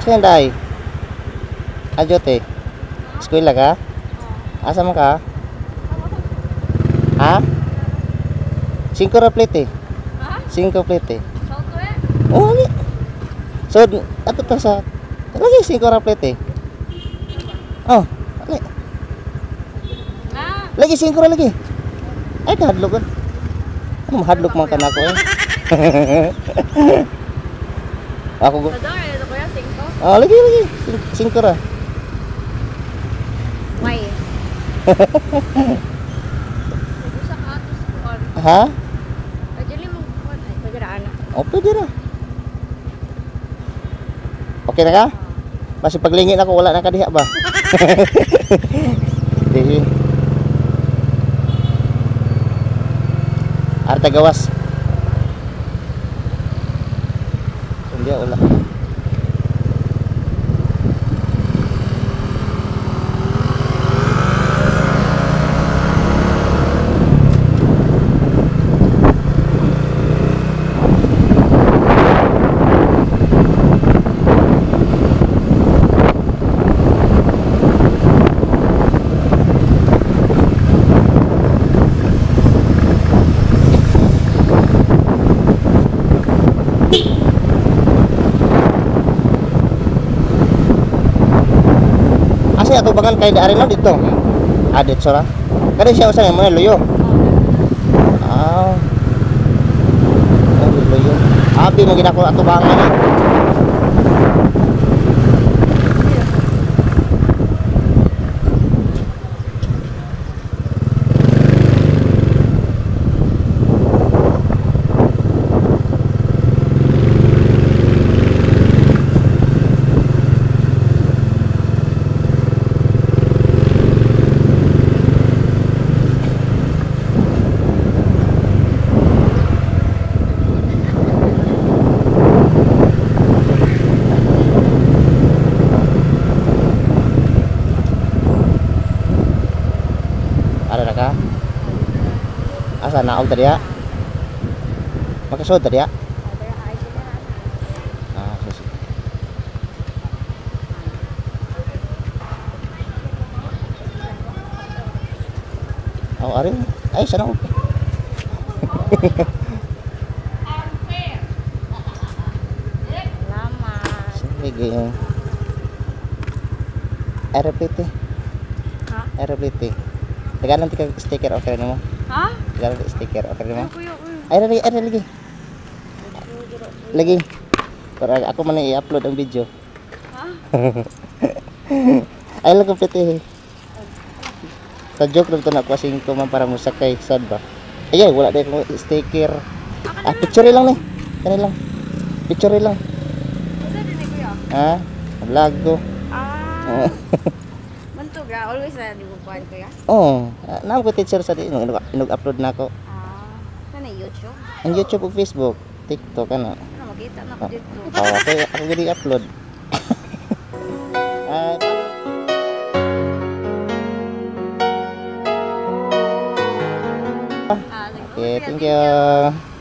Asa yan, day? Ajote. Eskwela ka? Asa man ka? Ha? 5 ra plate eh. Ha? 5 plate eh. Salto eh? Oo, oh, so, ato ta sa... Lagi 5 ra plate eh. Oh, ali. Na. Lagi 5 ra lagi. Ay, kahadlok. Ano, mahadlok man ka na ako eh. Ako go. Padong, ito kuya, 5? Oh, lagi, lagi. 5 ra. Why? Usa ka ato sa kuan. Ha? Pwede mo kuan ay pwede ra ana. Oh, pwede ra. Okay na ka? Basta paglingin ako wala na ka diha ba? Dihi. Arta gawas. Hindi wala. Asa atubangan kay daari no dito? Ah, dito ra. Kani siya usa mo luyo. Ah. Oh, luyo. Abi mo gid ako atubangan. Ada ka? Asa naog tadi ya? Makasod tadi ya? Ah, susi. Oh, ari. Ay, sana. Salamat. Sige. RPT. Ha? RPT. Tagalan ti ka sticker okay nimo? Ha? Tagalan ti sticker okay nimo? Kuya, kuya. Ay, lagi, ay, lagi. Lagi. Para ako man i-upload ang video. Ha? Ay, lang complete eh. Sa joke lang to na kuha 5 man para musakay sad ba. Ay, wala dai akong sticker. Ah, picture lang ni. Kani lang. Picture lang. Unsa din ni kuya? Ha? Vlog ko. Ah. Bantog ra always na di mo kuan kuya. Oo. Oh, naam ko teacher sa di inog-upload na ako. Ah, kana YouTube. Ang YouTube ug Facebook, TikTok ano. Ano makita na ko dito. Oh, okay, ako gid i-upload. Ay, Ah, sige. okay, thank you.